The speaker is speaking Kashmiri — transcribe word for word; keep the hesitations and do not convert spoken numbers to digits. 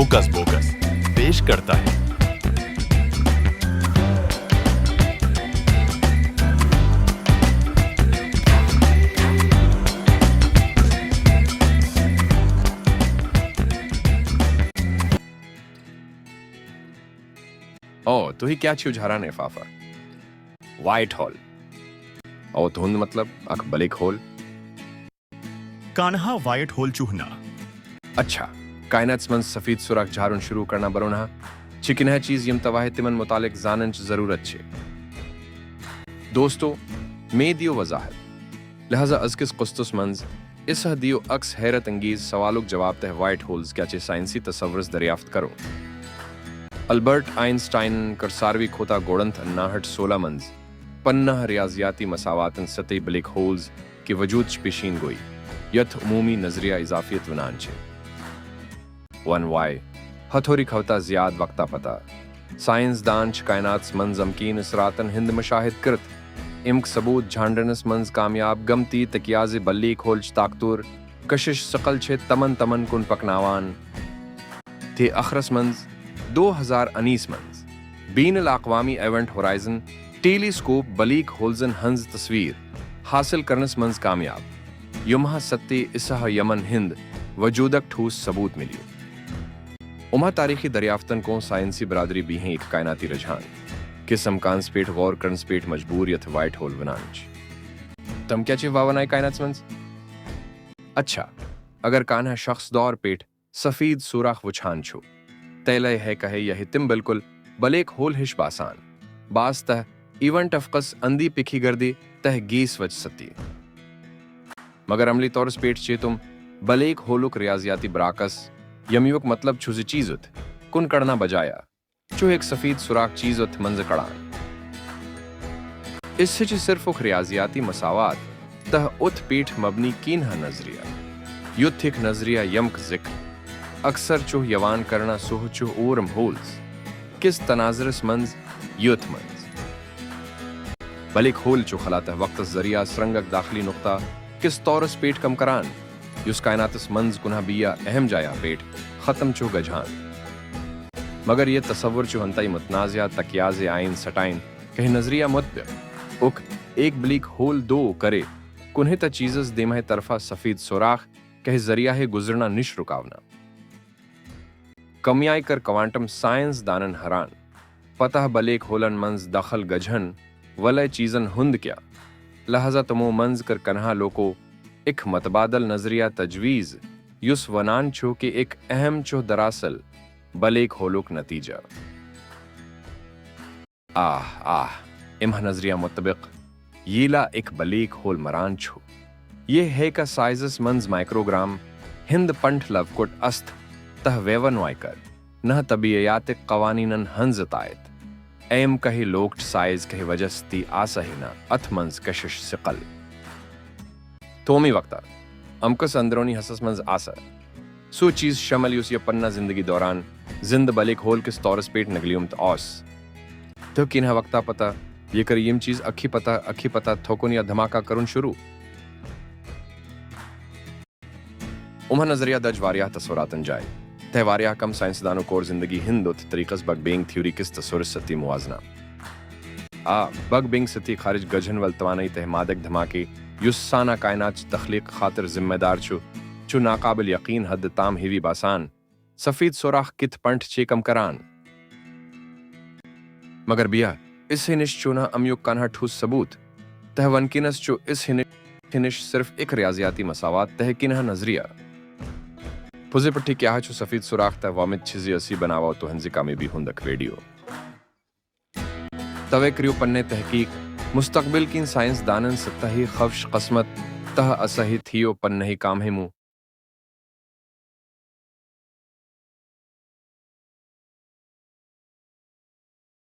ہوکس پوکس پیش کرتا ہے۔ او تُہۍ کیٛاہ چھِو جھاران افافہ؟ وائٹ ہول۔ او تُہُنٛد مطلب اکھ بلیک ہول؟ کانہا وائٹ ہول چھُ نہٕ۔ اچھا، کائناتس منٛز سفید سوراخ جھارُن شروع کرنا برونہہ چھِ کینٛہہ چیز یِم تۄہہِ تِمن متعلق زاننٕچ ضروٗرت چھِ۔ دوستو، مےٚ دِیِو وضاحت۔ لہذا أزکِس قسطس منٛز اسہِ دِیِو اکھ حیرت انگیز سوالُک جواب تہٕ وائٹ ہولز کیٛاہ چھِ سائنسی تصورس دریافت کرو۔ البرٹ آئنسٹائنن کٔر ساروی کھۄتہٕ گۄڈٕنیتھ ناہٹھ سولہ منٛز پننہ ریاضیاتی مساواتن سطح بلیک ہولز کہِ وجودٕچ پیشین گوئی، یتھ عمومی نظریہ اضافیت ونان چھِ۔ ون واے ہتھوری کھوتہٕ زیادٕ وقتہ پتہ، سائنسدان چھِ کائناتس منٛز امکین اثراتن ہند مشاہد کرت امک ثبوت جھانڈنس منٛز کامیاب گمتی تکیازِ بلیک ہولچ طاقتور کشش ثقل چھِ تمن تمن کُن پکناوان۔ تہٕ ٲخرس منٛز دو ہزار انیس منٛز بین الاقوامی ایونٹ ہورائزن ٹیلی سکوپ بلیک ہولزن ہنز تصویر حاصل کرنس منٛز کامیاب، یومہٕ سطح اسہ یمن ہند وجودک ٹھوس ثبوت ملیو۔ امہ تاریخی دریافتن کو سائنسی برادری بیہن ایک کائناتی رجحان کس امکانس پیٹھ غور کرنس پیٹھ مجبور یتھ وائٹ ہول ونان چھِ۔ تم کیا چھِ واونائے کائناتس منٛز؟ اچھا، اگر کانہہ شخص دور پیٹھ سفید سوراخ وچھان چھُ، تیلے ہے کہے یہ تم بالکل بلیک ہول ہش باسان۔ باز تہ ایونٹ افقس اندی پکھی گردی تہ گیس وچ ستی۔ مگر عملی طورس پیٹھ چھِ تم بلیک ہولک ریاضیاتی براکس، یمیُک مطلب چھُ زِ چیزت کُن کڑنا بجایا چھُ ایک سفید سوراخ چیزت منٛز کڑان۔ اس چھِ صرف اکھ ریاضیاتی مساوات تہ اتھ پیٹھ مبنی کینہہ نظریہ۔ یتھ ہک نظریہ یمک ذکر اکثر چھُ یوان کرنا سہ چھُ اورم ہولز کس تناظرس منٛز یتھ منٛز بلیک ہول چھُ خلا تہ وقتس ذریعہ سرنگک داخلی نقطہ کس طورس پیٹھ کم کران، یُس کائناتس منٛز کُنہا بیہ اہم جایہ پیٹھ ختم چھُ گژھان۔ مگر یہ تصور چھُ ہنتائی متنازعہ تکیازِ آئنسٹائن کہہ نظریہ مطابق اکھ ایک بلیک ہول دو کرے کُنہے تہ چیزس دیمہے طرفہ سفید سوراخ کہہ ذریعہ گزرنا نش رکاونا۔ کمیائے کر کوانٹم سائنس دانن حیران۔ پتہ بلیک ہولن منٛز دخل گجھن ولے چیزن ہند کیا۔ لہذا تمو منٛز کر کنہا لوکو اکھ متبادل نظریہ تجویز، یُس ونان چھُ کہ اکھ اہم چھُ دراصل بلیک ہولک نتیجہ۔ آہ آہ، امہ نظریہ مطابق ییلہ اکھ بلیک ہول مران چھُ، یہ ہیکہ سائزس منٛز مائکروگرام ہند پنٹھ لوکٹ است تہ ویون وائے کر نہ طبیعیاتک قوانینن ہنز تایت۔ ایم کہی لوکٹ سائز کہی وجہ ستی آسہ ہی نہ اتھ منٛز کشش ثقل۔ تومی وقتہ امکس اندرونی حصس منٛز آسہ سو چیز شامل یُس یہ پنہ زندگی دوران زندہ بلیک ہول کس طورس پیٹھ نگلیومت اوس۔ تہ کینہہ وقتہ پتہ یہ کر یم چیز اکھی پتہ اکھی پتہ تھوکن یا دھماکہ کرن شروع۔ امہ نظریہ دج واریاہ تصوراتن جائے۔ تہ واریاہ کم سائنسدانو کور زندگی ہند اتھ طریقس بگ بینگ تھیوری کس تصورس ستی موازنہ۔ آ، بگ بینگ ستی خارج گجھن ول توانائی تہ مادک دھماکے، یُس سانہ کائنات چہ تخلیق خاطر ذمہ دار چھُ، چھُ ناقابل یقین حد تام ہیوی باسان۔ سفید سوراخ کتھ پنٹھ چھے کم کران۔ مگر بیا، اس ہنش چھُنہ امیُک کانہہ ٹھوس ثبوت۔ تہ ونکینس چھُ اس ہنش صرف اکھ ریاضیاتی مساوات تہ کینہہ نظریہ۔ پھُزِ پٹھی کیا چھُ سفید سوراخ تہ وامت چھ زی اسی بناوو تہنزِ کامیابی ہند اکھ ویڈیو۔ توے کریو پننے تحقیق مستقبل کین سائنس دانن ستہ ہی خوش قسمت تہ اسہ ہی تھیو پننے کام ہیمو۔